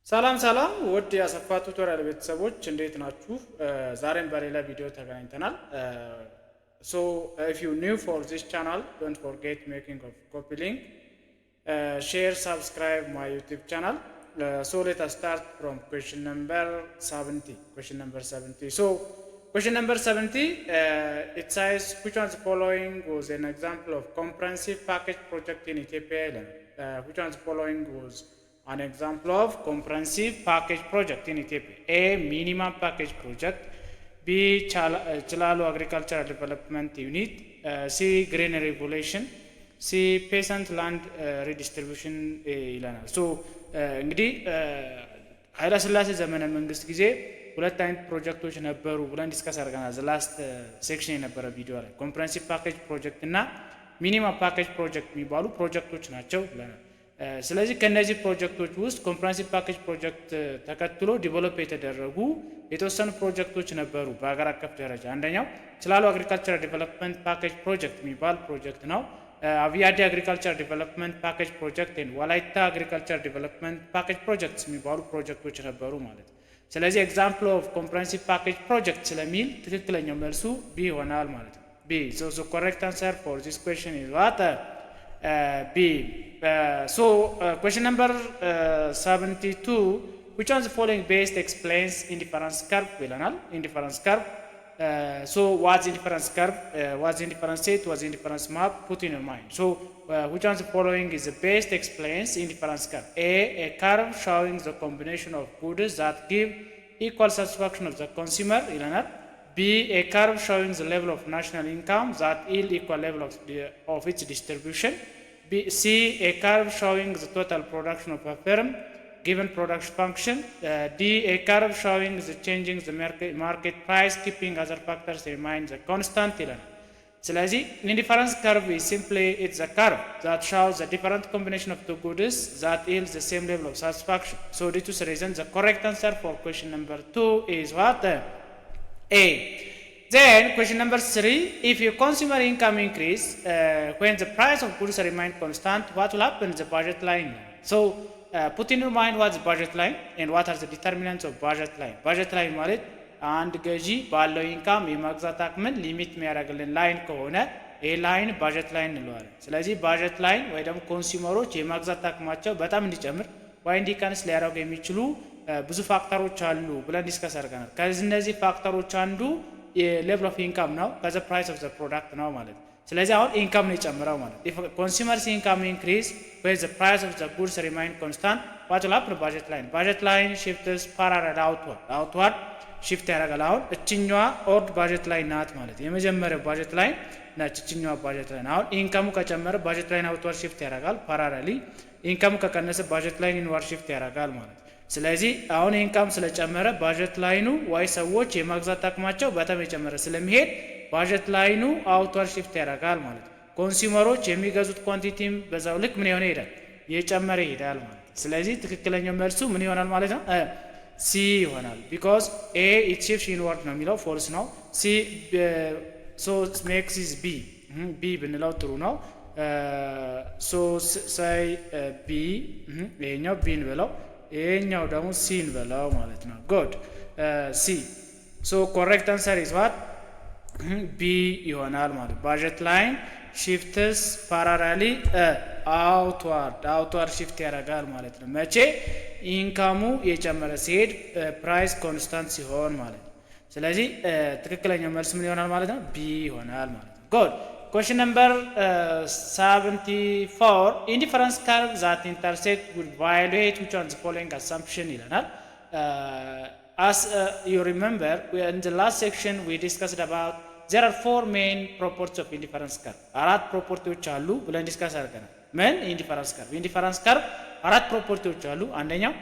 ሰላም ሰላም ውድ የአሰፋ Tutorial ቤተሰቦች፣ እንዴት ናችሁ? ዛሬም በሌላ ቪዲዮ ተገናኝተናል። So if you new for this channel, don't forget making of copy link, share, subscribe my YouTube channel. So let us start from question number 70. Question number 70. So question number 70, it says, "Which one of the following was an example of comprehensive package project in Ethiopia?" ይለናል። Which one of the following was an example of comprehensive package project in Ethiopia? A. Minimum package project. B. Chilalo Agricultural Development Unit. C. Green Revolution. C. Peasant Land Redistribution ይለናል። So እንግዲህ ኃይለ ሥላሴ ዘመነ መንግስት ጊዜ ሁለት አይነት ፕሮጀክቶች ነበሩ ብለን discuss አድርገናል። Last section የነበረ ቪዲዮ ላይ comprehensive package project እና minimum package project የሚባሉ ፕሮጀክቶች ናቸው ብለናል። ስለዚህ ከእነዚህ ፕሮጀክቶች ውስጥ comprehensive package project ተከትሎ develop የተደረጉ የተወሰኑ ፕሮጀክቶች ነበሩ በሀገር አቀፍ ደረጃ። አንደኛው ጭላሎ Agriculture Development Package Project የሚባል ፕሮጀክት ነው። አብያዲ Agriculture Development Package Project፣ ወላይታ Agriculture Development Package Project የሚባሉ ፕሮጀክቶች ነበሩ ማለት ነው። ስለዚህ example of comprehensive package project ስለሚል ትክክለኛው መልሱ B ይሆናል ማለት ነው። B. So the correct answer for this question is what? B. So question number 72, which one of the following best explains indifference curve ይለናል። Indifference curve. So what's indifference curve? What's indifference set? What's indifference map? Put in your mind. So which one of the following is the best explains indifference curve? A, a curve showing the combination of goods that give equal satisfaction of the consumer ይለናል። B, a curve showing the level of national income that yield equal level of its distribution. B, C, a curve showing the total production of a firm given production function. D, a curve showing the changing the market price, keeping other factors remain the constant ይለናል። ስለዚህ indifference curve is simply, it's a curve that shows the different combination of two goods that yields the same level of satisfaction. So due to this reason, the correct answer for question number 2 is what? A. Then question number 3, if your consumer income increase when the price of goods remain constant, what will happen to the budget line? So put in your mind what's the budget line and what are the determinants of budget line. Budget line ማለት አንድ ገዢ ባለው income የመግዛት አቅምን limit የሚያደርግልን line ከሆነ ይህ line budget line እንለዋለን። ስለዚህ budget line ወይ ደግሞ consumer ኦች የመግዛት አቅማቸው በጣም እንዲጨምር ወይ እንዲቀንስ ሊያደርጉ የሚችሉ ብዙ factor ኦች አሉ ብለን discuss አድርገናል። ከእነዚህ factor ኦች አንዱ የ level of income ነው፣ ከዛ price of the product ነው ማለት ነው። ስለዚህ አሁን income ነው የጨምረው ማለት። If consumers income increase when the price of the goods remain constant, what will happen? Budget line, budget line shifts parallel outward. Outward shift ያደርጋል። አሁን እችኛዋ old budget line ናት ማለት፣ የመጀመሪያው budget line ነች እችኛዋ budget line። አሁን income ኡ ከጨመረ budget line outward shift ያደርጋል parallelly፣ income ኡ ከቀነሰ budget line inward shift ያደርጋል ማለት። ስለዚህ አሁን income ስለጨመረ budget line ኑ ወይ ሰዎች የመግዛት አቅማቸው በጣም የጨመረ ስለሚሄድ budget line ኑ outward shift ያደርጋል ማለት ነው። Consumer ኦች የሚገዙት quantity ም በዛው ልክ ምን የሆነ ይሄዳል? እየጨመረ ይሄዳል ማለት ነው። ስለዚህ ትክክለኛው መልሱ ምን ይሆናል ማለት ነው? C ይሆናል። Because A, it shift inward ነው የሚለው false ነው። C, so makes is B. B ብንለው ጥሩ ነው። So say B፣ ይሄኛው B እንበለው፣ ይሄኛው ደግሞ C እንበለው ማለት ነው። Good. C. So correct answer is what? B ይሆናል ማለት። Budget line shifts parallelly outward. Outward shift ያደርጋል ማለት ነው። መቼ? Income ኡ እየጨመረ ሲሄድ price constant ሲሆን ማለት ነው። ስለዚህ ትክክለኛው መልስ ምን ይሆናል ማለት ነው? B ይሆናል ማለት ነው። Good. Question number 74, indifference curve that intersect would violate which one the following assumption ይለናል። As you remember, in the last section we discussed about there are four main properties of indifference curve. አራት property ዎች አሉ ብለን discuss አድርገናል። ምን indifference curve? Indifference curve አራት property ዎች አሉ። አንደኛው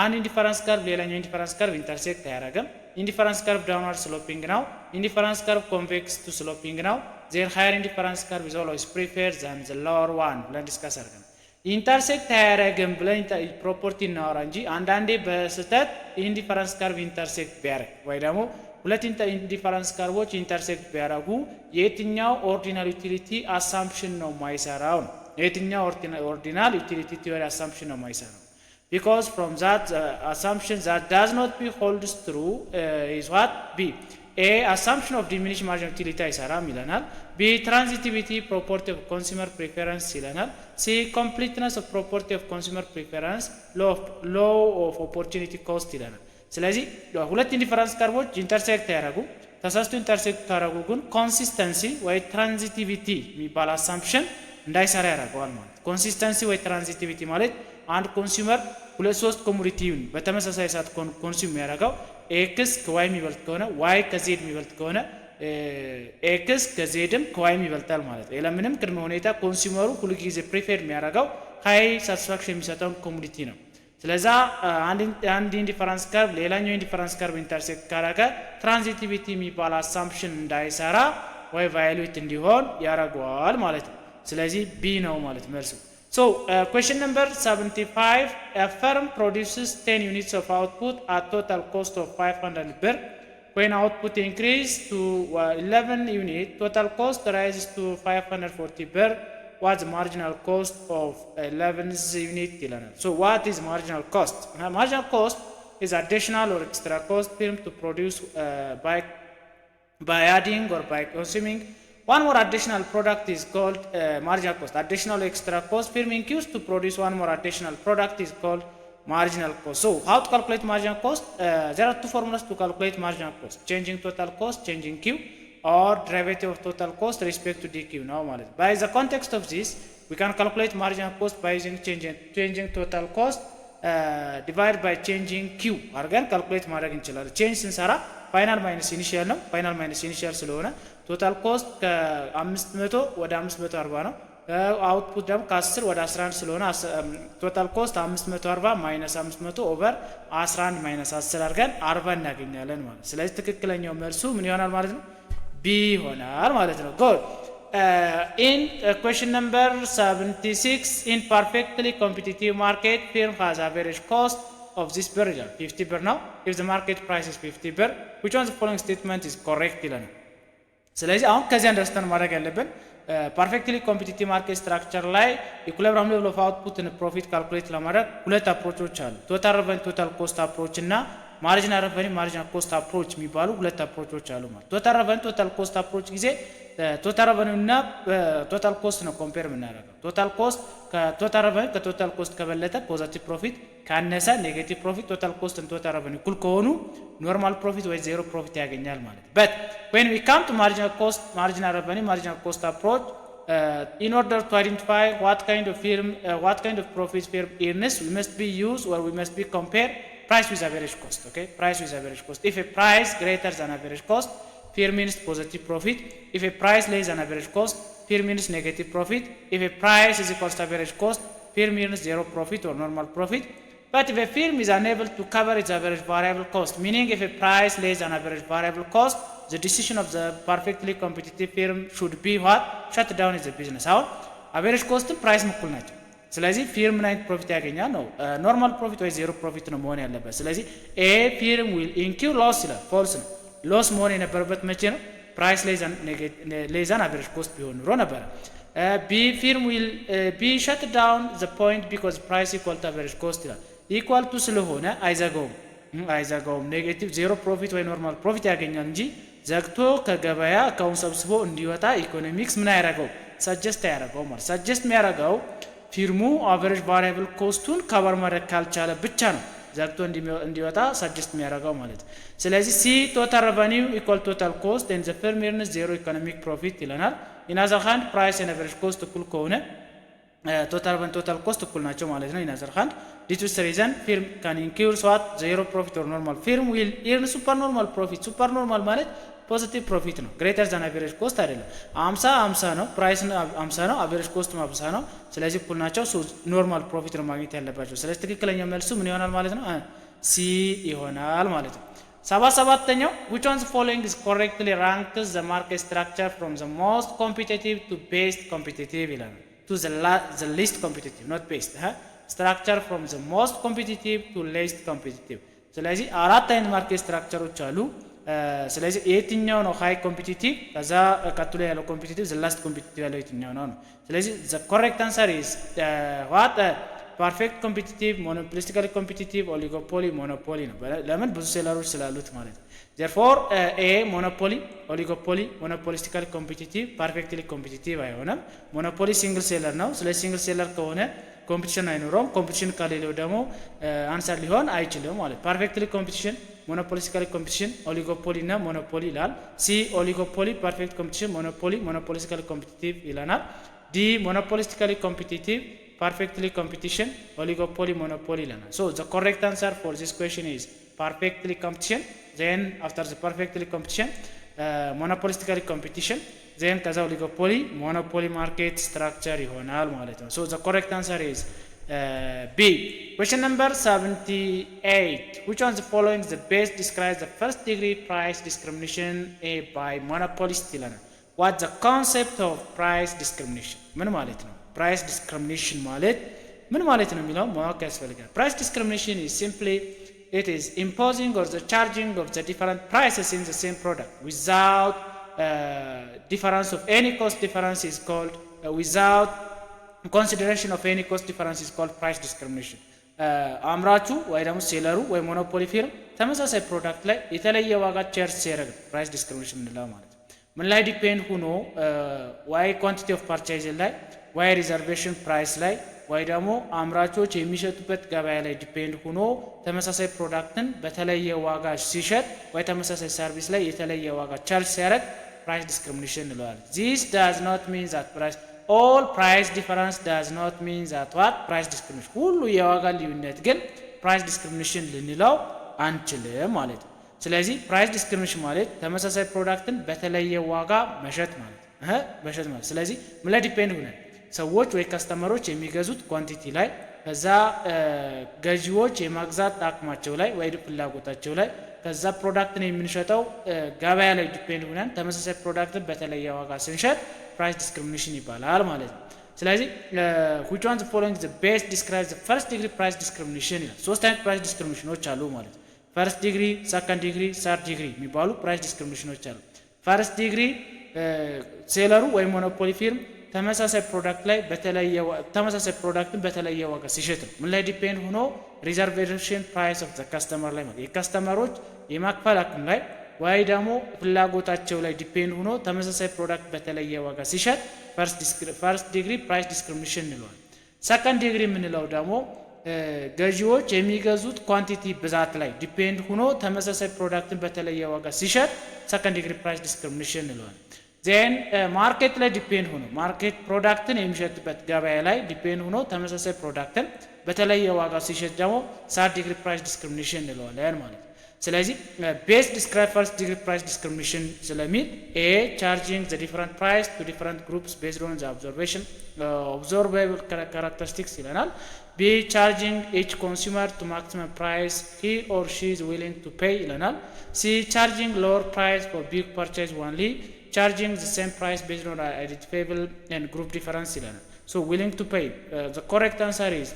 አንድ indifference curve ሌላኛው indifference curve intersect አያደርግም። Indifference curve downward sloping ነው። Indifference curve convex to sloping ነው። Then higher indifference curve is always preferred than the lower one ብለን discuss አድርገናል። Intersect አያደርግም ብለን property እናወራ እንጂ አንዳንዴ በስህተት indifference curve intersect ቢያደርግ ወይ ደግሞ ሁለት indifference curve ኦች intersect ቢያደርጉ የትኛው ordinal utility assumption ነው የማይሰራው ነው። የትኛው ordinal utility theory assumption ነው የማይሰራው? Because from that assumption that does not be holds true is what? B, A, assumption of diminished marginal utility አይሰራም ይለናል። B, transitivity property of consumer preference ይለናል። C, completeness of property of consumer preference, law of opportunity cost ይለናል። ስለዚህ ሁለት indifference curve ኦች intersect ያደረጉ ተሳስቶ intersect ካደረጉ ግን consistency ወይ transitivity የሚባል assumption እንዳይሰራ ያደርገዋል ማለት። Consistency ወይ transitivity ማለት አንድ consumer ሁለት ሶስት commodity ውን በተመሳሳይ ሰዓት consume የሚያደርገው X ከ Y የሚበልጥ ከሆነ፣ Y ከ Z የሚበልጥ ከሆነ፣ X ከ Z ም ከ Y ም ይበልጣል ማለት ነው። ያለምንም ቅድመ ሁኔታ consumer ኡ ሁልጊዜ prefer የሚያደርገው high satisfaction የሚሰጠውን commodity ነው። ስለዛ አንድ indifference curve ሌላኛው indifference curve intersect ካረገ transitivity የሚባል assumption እንዳይሰራ ወይ violate እንዲሆን ያደርገዋል ማለት ነው። ስለዚህ B ነው ማለት መልሱ። So question number 75. A firm produces 10 units of output at total cost of 500 birr. When output increase to 11 unit, total cost rises to 540 birr. What's the marginal cost of 11 unit ይለናል። So what is marginal cost? Marginal cost is additional or extra cost firm to produce by adding or by consuming one more additional product is called marginal cost. Additional extra cost firm incurs to produce one more additional product is called marginal cost. So how to calculate marginal cost? There are two formulas to calculate marginal cost: changing total cost, changing Q, or derivative of total cost respect to dQ ነው ማለት። By the context of this, we can calculate marginal cost by using changing total cost divide by changing Q አድርገን calculate ማድረግ እንችላለን። Change ስንሰራ final minus initial ነው። Final minus initial ስለሆነ total cost ከ500 ወደ 540 ነው። Output ደግሞ ከ10 ወደ 11 ስለሆነ total cost 540 minus 500 over 11 minus 10 አድርገን 40 እናገኛለን ማለት። ስለዚህ ትክክለኛው መልሱ ምን ይሆናል ማለት ነው? B ይሆናል ማለት ነው። Good. In question number 76, in perfectly competitive market, firm has average cost of this ብር ይላል። 50 ብር ነው። If the market price is 50 ብር, which one of the following statement is correct ይለናል። ስለዚህ አሁን ከዚህ understand ማድረግ ያለብን perfectly competitive market structure ላይ equilibrium level of output profit calculate ለማድረግ ሁለት approach ኦች አሉ። Total revenue total cost approach እና marginal revenue marginal cost approach የሚባሉ ሁለት approach ኦች አሉ ማለት። Total revenue total cost approach ጊዜ total revenue እና total cost ነው compare የምናደርገው። Total cost ከ total revenue ከ total cost ከበለጠ positive profit፣ ካነሰ negative profit። Total cost እና total revenue እኩል ከሆኑ normal profit ወይ zero profit ያገኛል ማለት። But when we come to marginal cost, marginal revenue marginal cost approach, in order to identify what kind of firm, what kind of profit firm earns, we must be use or we must be compare price with average cost. Okay, price with average cost. If a price greater than average cost, firm earns positive profit. If a price less than average cost, firm earns negative profit. If a price is equal to average cost, firm earns zero profit or normal profit. But if a firm is unable to cover its average variable cost, meaning if a price less than average variable cost, the decision of the perfectly competitive firm should be what? Shut down the business. አሁን average cost ም price ም እኩል ናቸው። ስለዚህ firm ምን አይነት profit ያገኛል ነው? Normal profit ወይ zero profit ነው መሆን ያለበት። ስለዚህ A, firm will incur loss ይላል። False ነው። Loss መሆን የነበረበት መቼ ነው? Price less than average cost ቢሆን ኑሮ ነበረ። B, firm will be shut down the point because price equal to average cost ይላል። Equal to ስለሆነ አይዘጋውም። Negative zero profit ወይ normal profit ያገኛል እንጂ ዘግቶ ከገበያ እቃውን ሰብስቦ እንዲወጣ ኢኮኖሚክስ ምን አያደርገው? Suggest አያደርገው ማለት። Suggest የሚያደርገው firm ኡ average variable cost ኡን cover ማድረግ ካልቻለ ብቻ ነው ዘግቶ እንዲወጣ suggest የሚያደርገው ማለት። ስለዚህ C, total revenue equal total cost and the firm earns zero economic profit ይለናል። In other hand, price and average cost እኩል ከሆነ total revenue total cost እኩል ናቸው ማለት ነው። In other hand, due to this reason, firm can incurs what? Zero profit or normal. Firm will earn super normal profit. Super normal ማለት positive profit ነው። Greater than average cost አይደለም። 50 50 ነው። Price 50 ነው። Average cost 50 ነው። ስለዚህ እኩል ናቸው። Normal profit ነው ማግኘት ያለባቸው። ስለዚህ ትክክለኛው መልሱ ምን ይሆናል ማለት ነው? C ይሆናል ማለት ነው። 77ኛው, which one the following is correctly ranks the market structure from the most competitive to best competitive ይላል። To the least competitive, not best. Structure from the most competitive to least competitive። ስለዚህ አራት አይነት market structure ኦች አሉ። ስለዚህ የትኛው ነው high competitive፣ ከዛ ቀጥሎ ያለው competitive፣ the last competitive ያለው የትኛው ነው ነው። ስለዚህ the correct answer is what? Perfect competitive፣ monopolistically competitive፣ oligopoly፣ monopoly ነው። ለምን? ብዙ seller ኦች ስላሉት ማለት ነው። Therefore, A monopoly፣ oligopoly፣ monopolistically competitive፣ perfectly competitive አይሆንም። Monopoly single seller ነው። ስለዚህ single seller ከሆነ competition አይኖረውም። Competition ከሌለው ደግሞ answer ሊሆን አይችልም ማለት። Perfectly competition፣ monopolistically competition፣ oligopoly እና monopoly ይላል። C oligopoly፣ perfect competition፣ monopoly፣ monopolistically competitive ይለናል። D monopolistically competitive፣ perfectly competition፣ oligopoly፣ monopoly ይለናል። So the correct answer for this question is perfectly competition, then after the perfectly competition, monopolistically competition, then ከዛ oligopoly, monopoly market structure ይሆናል ማለት ነው። So the correct answer is B. Question number 78. Which one of the following the best describes the first degree price discrimination A by monopolist ይለናል። What the concept of price discrimination? ምን ማለት ነው? Price discrimination ማለት ምን ማለት ነው የሚለው ማወቅ ያስፈልጋል። Price discrimination is simply, it is imposing or the charging of the different prices in the same product without difference of any cost difference is called, without consideration of any cost difference is called price discrimination. አምራቹ ወይ ደግሞ seller ኡ ወይ monopoly firm ተመሳሳይ product ላይ የተለየ ዋጋ charge ሲያደርግ price discrimination የምንለው ማለት ነው። ምን ላይ depend ሆኖ? ወይ quantity of purchase ላይ፣ ወይ reservation price ላይ፣ ወይ ደግሞ አምራቾች የሚሸጡበት ገበያ ላይ depend ሆኖ ተመሳሳይ product ን በተለየ ዋጋ ሲሸጥ ወይ ተመሳሳይ service ላይ የተለየ ዋጋ charge ሲያደርግ price discrimination እንለዋለን። This does not mean that price, all price difference does not mean that what? Price discrimination። ሁሉ የዋጋ ልዩነት ግን price discrimination ልንለው አንችልም ማለት ነው። ስለዚህ price discrimination ማለት ተመሳሳይ product ን በተለየ ዋጋ መሸጥ ማለት። ስለዚህ ምን ላይ depend ሆነን? ሰዎች ወይ customer ኦች የሚገዙት quantity ላይ፣ ከዛ ገዢዎች የመግዛት አቅማቸው ላይ ወይ ፍላጎታቸው ላይ፣ ከዛ product ን የምንሸጠው ገበያ ላይ depend ሆነን ተመሳሳይ product ን በተለየ ዋጋ ስንሸጥ price discrimination ይባላል ማለት ነው። ስለዚህ which one the following the best describes the first degree price discrimination ይላል። ሶስት አይነት price discrimination ኖች አሉ ማለት ነው። First degree፣ second degree፣ third degree የሚባሉ price discrimination ኖች አሉ። First degree seller ኡ ወይም monopoly firm ተመሳሳይ product ላይ በተለየ ተመሳሳይ product ን በተለየ ዋጋ ሲሸጥ ነው። ምን ላይ depend ሆኖ? Reservation price of the customer ላይ ማለት የ customer ኦች የማክፈል አቅም ላይ ወይ ደግሞ ፍላጎታቸው ላይ depend ሆኖ ተመሳሳይ product በተለየ ዋጋ ሲሸጥ first degree price discrimination እንለዋለን። Second degree የምንለው ደግሞ ገዢዎች የሚገዙት quantity ብዛት ላይ depend ሆኖ ተመሳሳይ product ን በተለየ ዋጋ ሲሸጥ second degree price discrimination እንለዋለን። Then market ላይ depend ሆኖ market product ን የሚሸጥበት ገበያ ላይ depend ሆኖ ተመሳሳይ product ን በተለየ ዋጋ ሲሸጥ ደግሞ third degree price discrimination እንለዋለን ማለት ነው። ስለዚህ best describe first degree price discrimination ስለሚል A, charging the different price to different groups based on the observation observable characteristics ይለናል። B, charging each consumer to maximum price he or she is willing to pay ይለናል። C, charging lower price for big purchase only, charging the same price based on identifiable and group difference ይለናል። So willing to pay, the correct answer is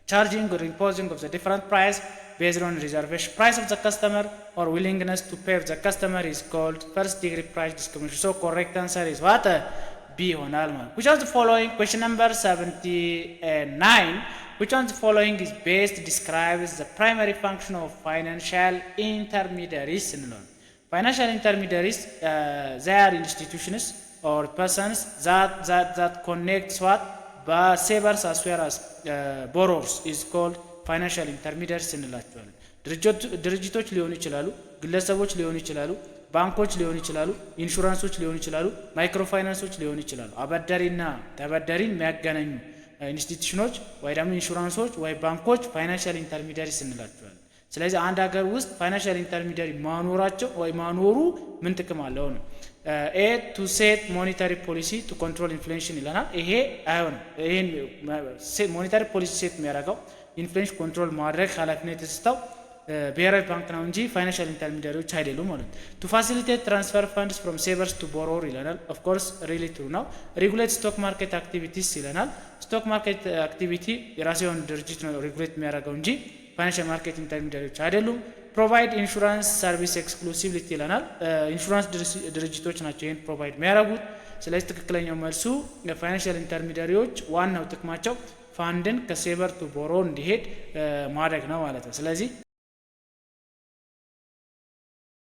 charging or imposing of the different price based on reservation price of the customer or willingness to pay of the customer is called first degree price discrimination. So correct answer is what? B ይሆናል ማለት። Which of the following, question number 79, which one of the following is best describes the primary function of financial intermediaries እንለዋለን። Financial intermediaries, they are institutions or persons that connects what? Savers as well as borrowers is called financial intermediaries እንላቸዋለን። ድርጅቶች ሊሆኑ ይችላሉ፣ ግለሰቦች ሊሆኑ ይችላሉ፣ ባንኮች ሊሆኑ ይችላሉ፣ ኢንሹራንሶች ሊሆኑ ይችላሉ፣ ማይክሮፋይናንሶች ሊሆኑ ይችላሉ። አበዳሪና ተበዳሪን የሚያገናኙ institution ኖች ወይ ደግሞ ኢንሹራንሶች ወይ ባንኮች financial intermediaries እንላቸዋለን። ስለዚህ አንድ ሀገር ውስጥ financial intermediary ማኖራቸው ወይ ማኖሩ ምን ጥቅም አለው ነው። A, to set monetary policy to control inflation ይለናል። ይሄ አይሆንም። ይሄን monetary policy set የሚያደርገው inflation control ማድረግ ኃላፊነት የተሰጠው ብሔራዊ ባንክ ነው እንጂ financial intermediary ዎች አይደሉም ማለት ነው። To facilitate transfer funds from savers to borrower ይለናል። Of course, really true ነው። Regulate stock market activities ይለናል። Stock market activity የራሱ የሆነ ድርጅት ነው regulate የሚያደርገው እንጂ financial market intermediary ዎች አይደሉም። Provide insurance service exclusively ይለናል። ኢንሹራንስ ድርጅቶች ናቸው ይህን provide የሚያደርጉት። ስለዚህ ትክክለኛው መልሱ የ financial intermediary ዎች ዋናው ጥቅማቸው fund ን ከ saver to borrow እንዲሄድ ማድረግ ነው ማለት ነው። ስለዚህ